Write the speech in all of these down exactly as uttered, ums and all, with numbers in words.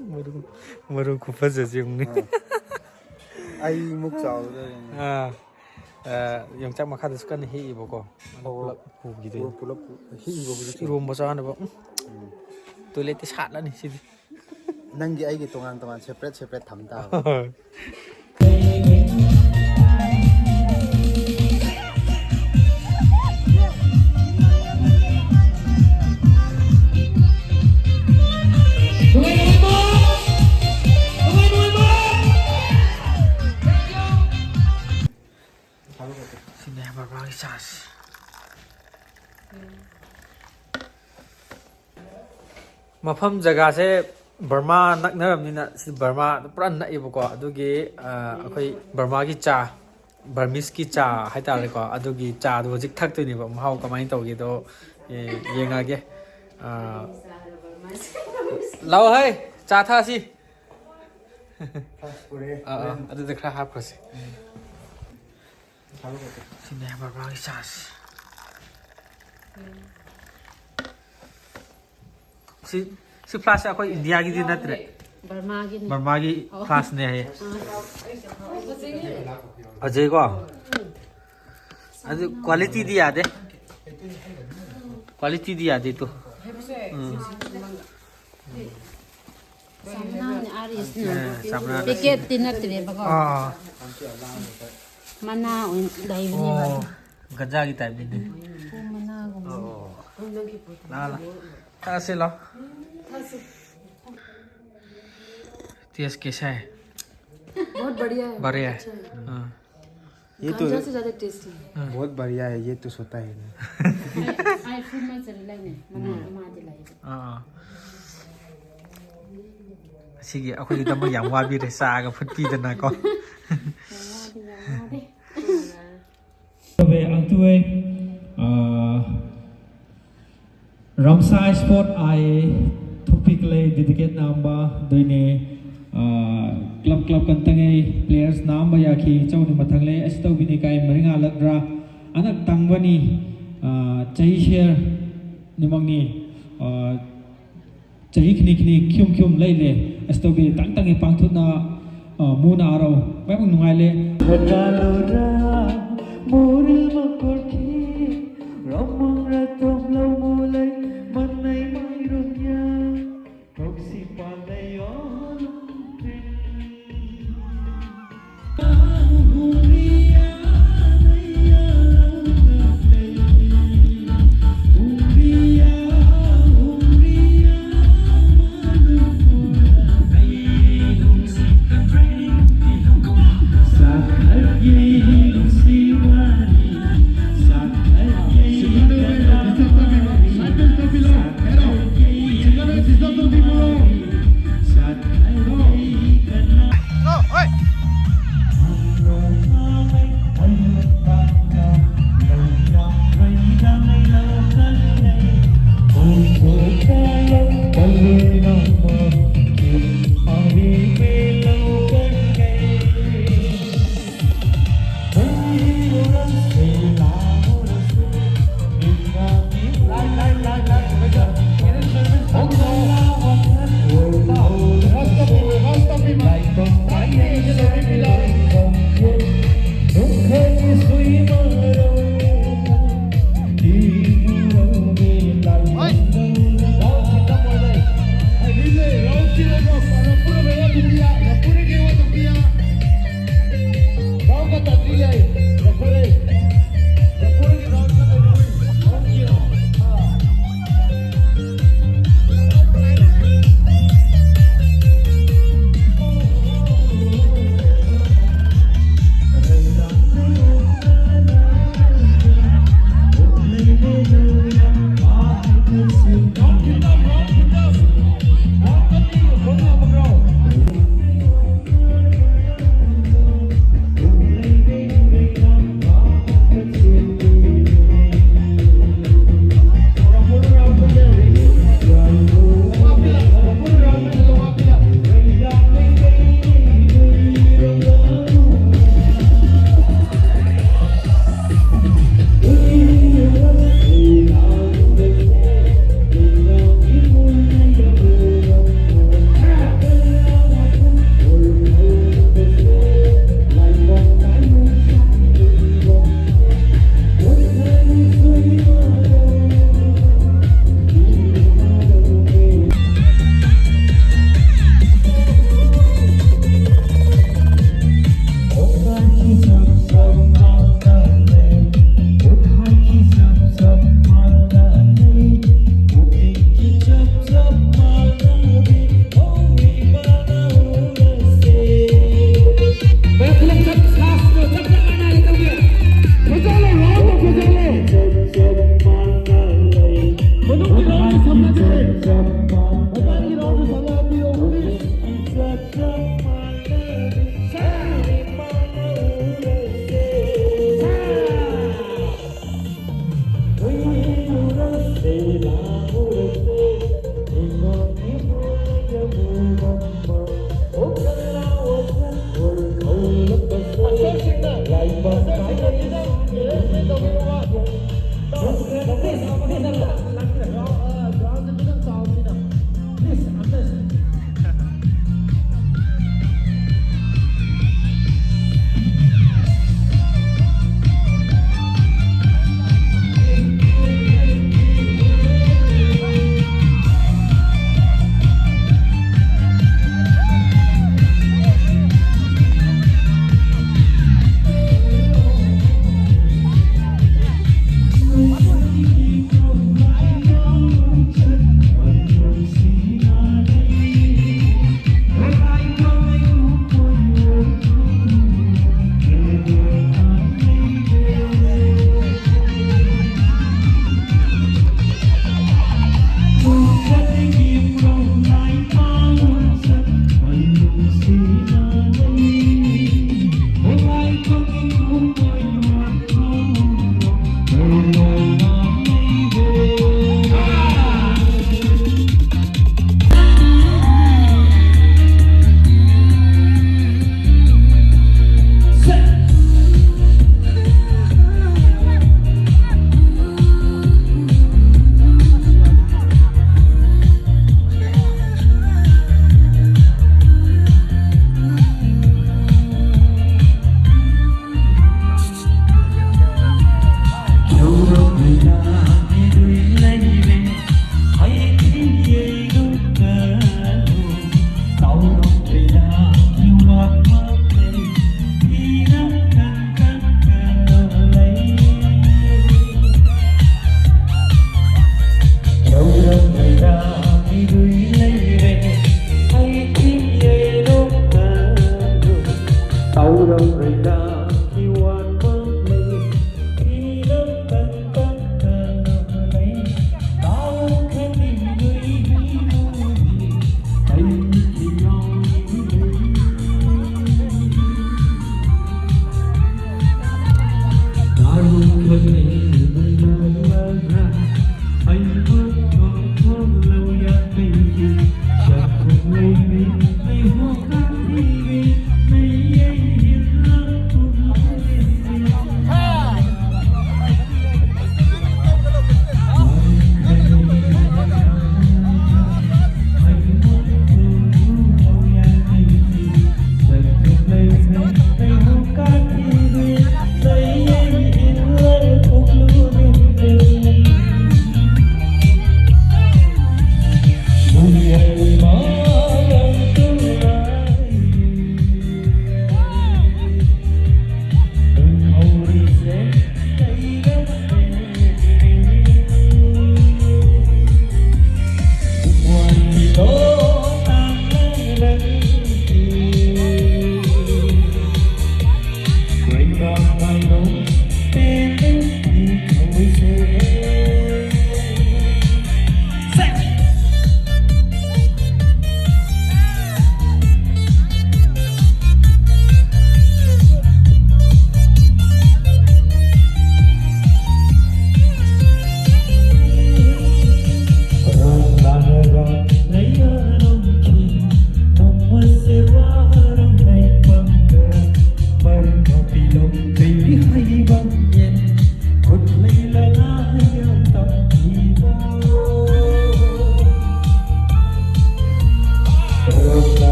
ꯃꯔꯨ ꯃꯔꯨ ꯈꯨꯐꯖꯁꯦ ꯌꯦꯡꯉꯨꯅꯦ꯫ ꯑꯩꯃꯨꯛ ꯆꯥꯎꯗꯧꯔꯤꯅꯦ꯫ ꯑꯥ꯫ ꯑ, ꯌꯣꯡꯆꯥꯛ ꯃꯈꯥꯗꯁꯨ ꯀꯟꯅ ꯍꯦꯛꯏꯕꯀꯣ꯫ ꯑꯗꯨ ꯑꯣ꯫ ꯄꯨꯂꯞ ꯄꯨꯈꯤꯗꯣꯏꯅꯤ꯫ ꯄꯨꯂꯞ ꯄꯨ-, ꯍꯦꯛꯏꯕ ꯍꯧꯖꯤꯛꯁꯨ꯫ ꯏꯔꯣꯝꯕ ꯆꯥꯅꯕ꯫ ꯎꯝ꯫ ꯎꯝ꯫ ꯇꯣꯏꯂꯦꯠꯇꯤ ꯁꯥꯠꯂꯅꯤ ꯁꯤꯗꯤ꯫ ꯅꯪꯒꯤ ꯑꯩꯒꯤ ꯇꯣꯉꯥꯟ ꯇꯣꯉꯥꯟ separate separate ꯊꯝ ꯇꯥꯕ꯫ ꯁꯤꯅꯦ ꯕꯔꯃꯥꯒꯤ ꯆꯥꯁꯤ꯫ ꯃꯐꯝ ꯖꯒꯥꯁꯦ ꯕꯔꯃꯥ ꯅꯛꯅꯔꯕꯅꯤꯅ, ꯁꯤ ꯕꯔꯃꯥ ꯄꯨꯔꯥ ꯅꯛꯑꯦꯕꯀꯣ꯫ ꯑꯗꯨꯒꯤ, ꯑ, ꯑꯩꯈꯣꯏ ꯕꯔꯃꯥꯒꯤ ꯆꯥ, ꯕꯔꯃꯤꯁꯀꯤ ꯆꯥ ꯍꯥꯏꯇꯥꯔꯦꯀꯣ, ꯑꯗꯨꯒꯤ ꯆꯥꯗꯣ ꯍꯧꯖꯤꯛ ꯊꯛꯇꯣꯏꯅꯦꯕ꯫ ꯃꯍꯥꯎ ꯀꯃꯥꯏꯅ ꯇꯧꯒꯦꯗꯣ, ꯑꯦ, ꯌꯦꯡꯉꯒꯦ꯫ ꯑ, ꯂꯥꯛꯑꯣ ꯍꯩ, ꯆꯥ ꯊꯛꯑꯁꯤ꯫ ꯐ꯭ꯂꯥꯁꯛ ꯄꯨꯔꯛꯑꯦ꯫ ꯑꯥ, ꯑꯥ, ꯍꯣꯔꯦꯟ꯫ ꯑꯗꯨꯗ ꯈꯔ ꯍꯥꯞꯈ꯭ꯔꯁꯤ꯫ ꯎꯝ꯫ ꯁꯤꯅꯦ ꯕꯔꯃꯥꯒꯤ ꯆꯥꯁꯤ꯫ ꯁꯤ, ꯁꯤ ꯐ꯭ꯂꯥꯁꯛꯁꯦ ꯑꯩꯈꯣꯏ ꯏꯟꯗꯤꯌꯥꯒꯤꯗꯤ ꯅꯠꯇ꯭ꯔꯦ꯫ ꯕꯔꯃꯥꯒꯤꯅꯤ꯫ ꯕꯔꯃꯥꯒꯤ ꯑꯣ꯫ ꯐ꯭ꯂꯥꯁꯛꯅꯦ ꯍꯥꯏꯌꯦ꯫ ꯑꯥ꯫ ꯐꯖꯩꯀꯣ? ꯑꯗꯨ ꯀ꯭ꯋꯥꯂꯤꯇꯤꯗꯤ ꯌꯥꯗꯦ꯫ ꯀ꯭ꯋꯥꯂꯤꯇꯤꯗꯤ ꯌꯥꯗꯦ ꯇꯨ꯫ ꯎꯝ꯫ ꯆꯥꯝꯃꯅꯥꯅꯦ, ꯑꯥꯔꯤꯁꯅꯦ꯫ ꯑꯦ, ꯆꯥꯝꯃꯅꯥꯅꯦ꯫ ꯄꯦꯀꯦꯠꯇꯤ ꯅꯠꯇ꯭ꯔꯦꯕꯀꯣ꯫ ꯑꯥ꯫ ꯃꯅꯥ ꯑꯣꯏꯅ ꯂꯩꯕꯅꯦꯕ꯫ ꯑꯣ, ꯒꯟꯖꯥꯒꯤ ꯇꯥꯏꯞꯅꯤꯅꯦ꯫ ꯎꯝ, ꯄꯨꯡ ꯃꯅꯥꯒꯨꯝꯕ꯫ ꯑꯣ꯫ ꯂꯥ, ꯂꯥ꯫ ꯊꯛꯑꯁꯤ ꯂꯥꯎ꯫ ꯇꯦꯁ ꯀꯦꯁꯦ ꯍꯥꯏ? बहुत बढ़िया है, बढ़िया है। अच्छा है। हाँ। ये तो गांजा से ज़्यादा टेस्टी है। हाँ। बहुत बढ़िया है, ये तो सोता है ना। ꯑꯩ, ꯑꯩ ꯐꯨꯠ ꯃꯆꯜ ꯂꯩꯅꯦ, ꯃꯅꯥ ꯎꯝ꯫ ꯑꯃꯗꯤ ꯂꯩ꯫ ꯑꯥ, ꯑꯥ꯫ ꯑꯁꯤꯒꯤ ꯑꯩꯈꯣꯏꯒꯤꯗꯃꯛ ꯌꯥꯝ ꯋꯥꯕꯤꯔꯦ, ꯆꯥꯒ ꯐꯨꯠꯄꯤꯗꯅꯀꯣ꯫ ꯌꯥꯝ ꯋꯥꯗꯦ, ꯌꯥꯝ ꯋꯥꯗꯦ꯫ Ang tuwe, ah, Ramsai Sport ai thupik le dedicate namba doine, ah, club club kan tangai players namba ya ki chau ni matang le, as tau bini kai maringa lakra, anak tangbani, ah, chai share ni mangni, ah, ꯆꯍꯤ ꯈꯤꯅꯤ ꯈꯤꯅꯤ ꯈꯤꯌꯨꯝ ꯈꯤꯌꯨꯝ ꯂꯩ ꯂꯩ꯫ ꯑꯁ ꯇꯧꯕꯤ ꯇꯪ ꯇꯪꯒꯤ ꯄꯥꯡꯊꯣꯛꯅ, ꯑ, ꯃꯨꯅ ꯑꯔꯧ ꯃꯌꯥꯝ ꯅꯨꯡꯉꯥꯏ ꯂꯩ꯫ ꯍꯣꯇꯥꯂꯣꯔꯥ ꯃꯣꯔꯦꯜ ꯃꯀꯣꯔꯈꯤ ꯔꯃꯪ ꯔꯇꯣꯝ ꯂꯧꯃꯨ ꯂꯩ ꯃꯅꯩ ꯃꯥꯏꯔꯣꯝꯌꯥ ꯀꯧꯁꯤ ꯄꯥꯂꯩ ꯑꯣꯂꯨꯝ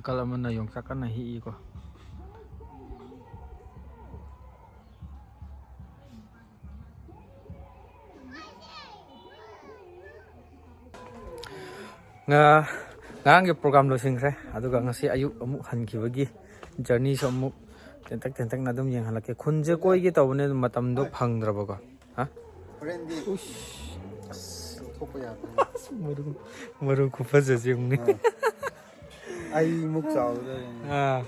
ꯀꯜ ꯑꯃꯅ ꯌꯣꯡꯆꯥꯛ ꯀꯟꯅ ꯍꯦꯛꯏꯀꯣ꯫ ꯉ-, ꯉꯔꯥꯡꯒꯤ ꯄ꯭ꯔꯣꯒ꯭ꯔꯥꯝ ꯂꯣꯏꯁꯤꯟꯈ꯭ꯔꯦ, ꯑꯗꯨꯒ ꯉꯁꯤ ꯑꯌꯨꯛ ꯑꯃꯨꯛ ꯍꯟꯈꯤꯕꯒꯤ ꯖꯔꯅꯤꯁꯨ ꯑꯃꯨꯛ ꯇꯦꯟꯇꯛ ꯇꯦꯟꯇꯛꯅ ꯑꯗꯨꯝ ꯌꯦꯡꯍꯜꯂꯛꯀꯦ꯫ ꯈꯨꯟꯁꯦ ꯀꯣꯏꯒꯦ ꯇꯧꯕꯅꯦ, ꯑꯗꯨ ꯃꯇꯝꯗꯣ ꯐꯪꯗ꯭ꯔꯕꯀꯣ꯫ ꯍꯥ? ꯍꯣꯔꯦꯟꯗꯤ ꯑꯁ, ꯂꯧꯊꯣꯛꯄ ꯌꯥꯗ꯭ꯔꯦ꯫ ꯑꯁ, ꯃꯔꯨ, ꯃꯔꯨ ꯈꯨꯐꯖꯁꯦ ꯌꯦꯡꯉꯨꯅꯦ꯫ ꯑꯥ꯫ ꯑꯩꯃꯨꯛ ꯆꯥꯎꯗꯣꯏꯅꯦ꯫ ꯑꯥ꯫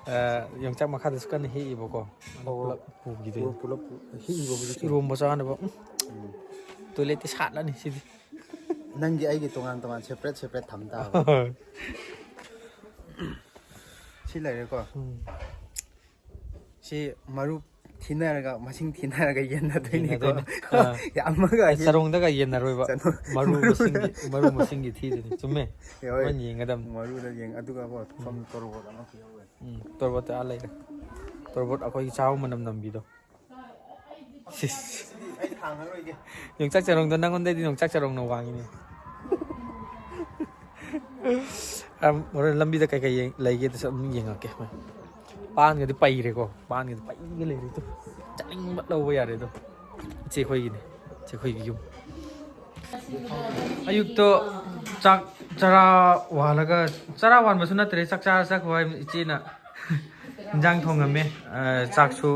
ꯑ, ꯌꯣꯡꯆꯥꯛ ꯃꯈꯥꯗꯁꯨ ꯀꯟꯅ ꯍꯦꯛꯏꯕꯀꯣ꯫ ꯑꯗꯨ ꯑꯣ꯫ ꯄꯨꯂꯞ ꯄꯨꯈꯤꯗꯣꯏꯅꯤ꯫ ꯄꯨꯂꯞ, ꯄꯨꯂꯞ ꯍꯦꯛꯏꯕ ꯍꯧꯖꯤꯛꯁꯨ꯫ ꯏꯔꯣꯝꯕ ꯆꯥꯅꯕ꯫ ꯎꯝ꯫ ꯎꯝ꯫ ꯇꯣꯏꯂꯦꯠꯇꯤ ꯁꯥꯠꯂꯅꯤ ꯁꯤꯗꯤ꯫ ꯅꯪꯒꯤ ꯑꯩꯒꯤ ꯇꯣꯉꯥꯟ ꯇꯣꯉꯥꯟ separate separate ꯊꯝ ꯇꯥꯕ꯫ ꯁꯤ ꯂꯩꯔꯦꯀꯣ꯫ ꯎꯝ꯫ ꯁꯤ ꯃꯔꯨ ꯊꯤꯅꯔꯒ, ꯃꯁꯤꯡ ꯊꯤꯅꯔꯒ ꯌꯦꯟꯅꯗꯣꯏꯅꯤꯀꯣ꯫ ꯌꯦꯟꯅꯗꯣꯏꯅꯤ꯫ ꯑꯥ꯫ ꯌꯥꯝꯃꯒ ꯑꯦ, ꯍꯦꯟ-, ꯆꯔꯣꯡꯗꯒ ꯌꯦꯟꯅꯔꯣꯏꯕ꯫ ꯆꯔꯣꯡ-, ꯃꯔꯨ ꯃꯔꯨꯗ꯫ ꯃꯁꯤꯡꯒꯤ, ꯃꯔꯨ ꯃꯁꯤꯡꯒꯤ ꯊꯤꯗꯣꯏꯅꯤ꯫ ꯆꯨꯝꯃꯦ꯫ ꯑꯦ, ꯍꯣꯏ꯫ ꯃꯣꯏꯅ ꯌꯦꯡꯒꯗꯕꯅꯤ꯫ ꯃꯔꯨꯗ ꯌꯦꯡ-, ꯑꯗꯨꯒ ꯀꯣ, ꯁꯣꯝ ꯎꯝ꯫ ꯇꯣꯔꯕꯣꯠ ꯑꯃ ꯄꯤꯍꯧꯔꯦ꯫ ꯎꯝ, ꯇꯣꯔꯕꯣꯠꯇꯤ ꯑꯥ ꯂꯩꯔꯦ꯫ ꯇꯣꯔꯕꯣꯠ ꯑꯩꯈꯣꯏꯒꯤ ꯆꯥꯍꯧ ꯃꯅꯝ ꯅꯝꯕꯤꯗꯣ꯫ ꯁꯤꯁ꯫ ꯑꯩ ꯊꯥꯡꯉꯔꯣꯏꯒꯦ꯫ ꯌꯣꯡꯆꯥꯛ ꯆꯔꯣꯡꯗꯣ ꯅꯪꯉꯣꯟꯗꯩꯗꯤ ꯌꯣꯡꯆꯥꯛ ꯆꯔꯣꯡꯅ ꯋꯥꯡꯉꯤꯅꯦ꯫ ꯑꯝ, ꯍꯣꯔꯦꯟ ꯂꯝꯕꯤꯗ ꯀꯩꯀꯩ ꯌꯦꯡ-, ꯂꯩꯒꯦꯗꯁꯨ ꯑꯗꯨꯝ ꯌꯦꯡꯉꯛꯀꯦ꯫ ꯄꯥꯟꯒꯗꯤ ꯄꯩꯔꯦꯀꯣ꯫ ꯄꯥꯟꯒꯗꯤ ꯄꯩꯔꯒ ꯂꯩꯔꯦ ꯑꯗꯨ꯫ ꯆꯥꯅꯤꯡꯕ ꯂꯧꯕ ꯌꯥꯔꯦ ꯑꯗꯣ꯫ ꯏꯆꯦ ꯈꯣꯏꯒꯤꯅꯦ꯫ ꯏꯆꯦ ꯈꯣꯏꯒꯤ ꯌꯨꯝ꯫ ꯑꯌꯨꯛꯇꯣ ꯆꯥꯛ ꯆꯔꯥ ꯋꯥꯜꯂꯒ, ꯆꯔꯥ ꯋꯥꯟꯕꯁꯨ ꯅꯠꯇ꯭ꯔꯦ, ꯆꯥꯛ ꯆꯥꯔ ꯆꯠꯈꯣ ꯍꯥꯏꯕꯅꯤ꯫ ꯏꯆꯦꯅ ꯏꯟꯖꯥꯡ ꯊꯣꯡꯉꯝꯃꯦ꯫ ꯑ, ꯆꯥꯛꯁꯨ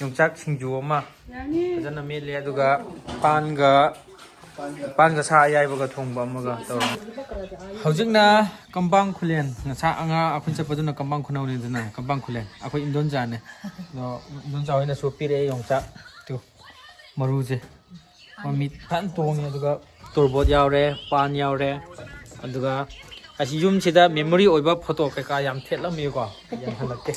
ꯌꯣꯡꯆꯥꯛ ꯁꯤꯡꯖꯨ ꯑꯃ ꯐꯖꯅ ꯃꯦꯠꯂꯦ, ꯑꯗꯨꯒ ꯄꯥꯟꯒ, ꯄꯥꯟꯒ ꯁꯥ ꯑꯌꯥꯏꯕꯒ ꯊꯣꯡꯕ ꯑꯃꯒ ꯇꯧꯔꯦ꯫ ꯍꯧꯖꯤꯛꯅ ꯀꯝꯄꯥꯡ ꯈꯨꯂꯦꯟ, ꯉꯁꯥꯏ ꯑꯉꯥꯡ ꯑꯩꯈꯣꯏ ꯆꯠꯄꯗꯨꯅ ꯀꯝꯄꯥꯡ ꯈꯨꯅꯧꯅꯦꯗꯅ, ꯀꯝꯄꯥꯡ ꯈꯨꯂꯦꯟ ꯑꯩꯈꯣꯏ ꯏꯟꯗꯣꯟꯆꯥꯅꯦ꯫ ꯑꯗꯣ ꯏꯟꯗꯣꯟꯆꯥ ꯍꯣꯏꯅꯁꯨ ꯄꯤꯔꯛꯑꯦ ꯌꯣꯡꯆꯥꯛ꯫ ꯇꯨ, ꯃꯔꯨꯁꯦ꯫ ꯃꯃꯤꯠ ꯐꯖꯅ ꯇꯣꯡꯉꯦ, ꯑꯗꯨꯒ ꯇꯣꯔꯕꯣꯠ ꯌꯥꯎꯔꯦ, ꯄꯥꯟ ꯌꯥꯎꯔꯦ, ꯑꯗꯨꯒ ꯑꯁꯤ ꯌꯨꯝꯁꯤꯗ memory ꯑꯣꯏꯕ photo ꯀꯩꯀꯥ ꯌꯥꯝ ꯊꯦꯠꯂꯝꯃꯤꯀꯣ, ꯌꯦꯡꯍꯜꯂꯛꯀꯦ꯫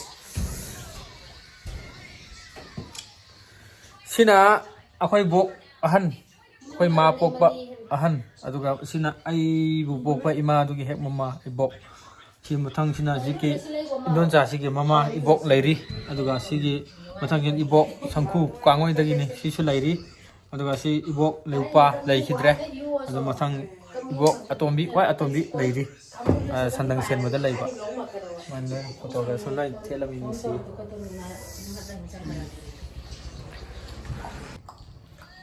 ꯁꯤꯅ ꯑꯩꯈꯣꯏ ꯕꯣꯛ ꯑꯍꯟ, ꯑꯩꯈꯣꯏ ꯃꯥ ꯄꯣꯛꯄ ꯑꯍꯟ, ꯑꯗꯨꯒ ꯁꯤꯅ ꯑꯩꯕꯨ ꯄꯣꯛꯄ ꯏꯃꯥꯗꯨꯒꯤ ꯍꯦꯛ ꯃꯃꯥ ꯏꯕꯣꯛ꯫ ꯁꯤ ꯃꯊꯪꯁꯤꯅ ꯍꯧꯖꯤꯛꯀꯤ ꯏꯟꯗꯣꯟꯆꯥꯁꯤꯒꯤ ꯃꯃꯥ ꯏꯕꯣꯛ ꯂꯩꯔꯤ, ꯑꯗꯨꯒ ꯁꯤꯒꯤ ꯃꯊꯪꯁꯤꯅ ꯏꯕꯣꯛ ꯁꯪꯈꯨ ꯀꯥꯡꯉꯣꯏꯗꯒꯤꯅꯤ, ꯁꯤꯁꯨ ꯂꯩꯔꯤ꯫ ꯑꯗꯨꯒ ꯁꯤ ꯏꯕꯣꯛ ꯂꯩꯄꯥ ꯂꯩꯈꯤꯗ꯭ꯔꯦ꯫ ꯑꯗꯨ ꯃꯊꯪ ꯏꯕꯣꯛ ꯑꯇꯣꯝꯕꯤ, ꯈ꯭ꯋꯥꯏ ꯑꯇꯣꯝꯕꯤ ꯂꯩꯔꯤ꯫ ꯑ, ꯁꯟꯗꯪ ꯁꯦꯟꯕꯗ ꯂꯩꯕ꯫ ꯃꯥꯅ ꯐꯣꯇꯣꯒ ꯁꯨꯝ ꯂꯣꯏ ꯊꯦꯠꯂꯝꯃꯤ, ꯅꯨꯡꯁꯤ꯫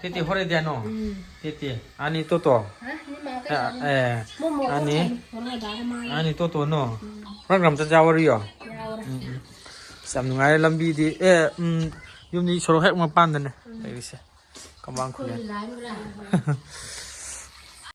ꯇꯦꯇꯦ ꯍꯣꯔꯦꯗꯤꯌꯥꯅꯣ? ꯎꯝ꯫ ꯇꯦꯇꯦ꯫ ꯑꯅꯤ ꯇꯣꯇꯣ? ꯍꯥ? ꯅꯤ ꯃꯥ ꯑ, ꯀꯩ ꯑꯦ꯫ ꯃꯣꯃꯣ ꯑꯅꯤ꯫ ꯀꯣ ꯍꯣꯔꯦꯗꯥ ꯃꯥ꯫ ꯑꯅꯤ ꯇꯣꯇꯣꯅꯣ? ꯎꯝ꯫ ꯍꯣꯔꯦꯟ ꯒ꯭ꯔꯥꯝ ꯆꯠ ꯌꯥꯎꯔꯤꯌꯣ? ꯌꯥꯎꯔꯦ꯫ ꯎꯝ, ꯎꯝ꯫ ꯑꯁ, ꯌꯥꯝ ꯅꯨꯡꯉꯥꯏꯔꯦ ꯂꯝꯕꯤꯗꯤ꯫ ꯑꯦ, ꯎꯝ, ꯌꯨꯝꯗꯤ ꯁꯣꯔꯣꯛ ꯍꯦꯛ ꯃꯄꯥꯟꯗꯅꯦ ꯂꯩꯔꯤꯁꯦ꯫ ꯀꯃꯥꯡ ꯈꯨꯂꯦꯟ꯫ ꯁ꯭ꯀꯨꯜꯒꯤ ꯂꯥꯏꯟ ꯕ꯭ꯔꯥ?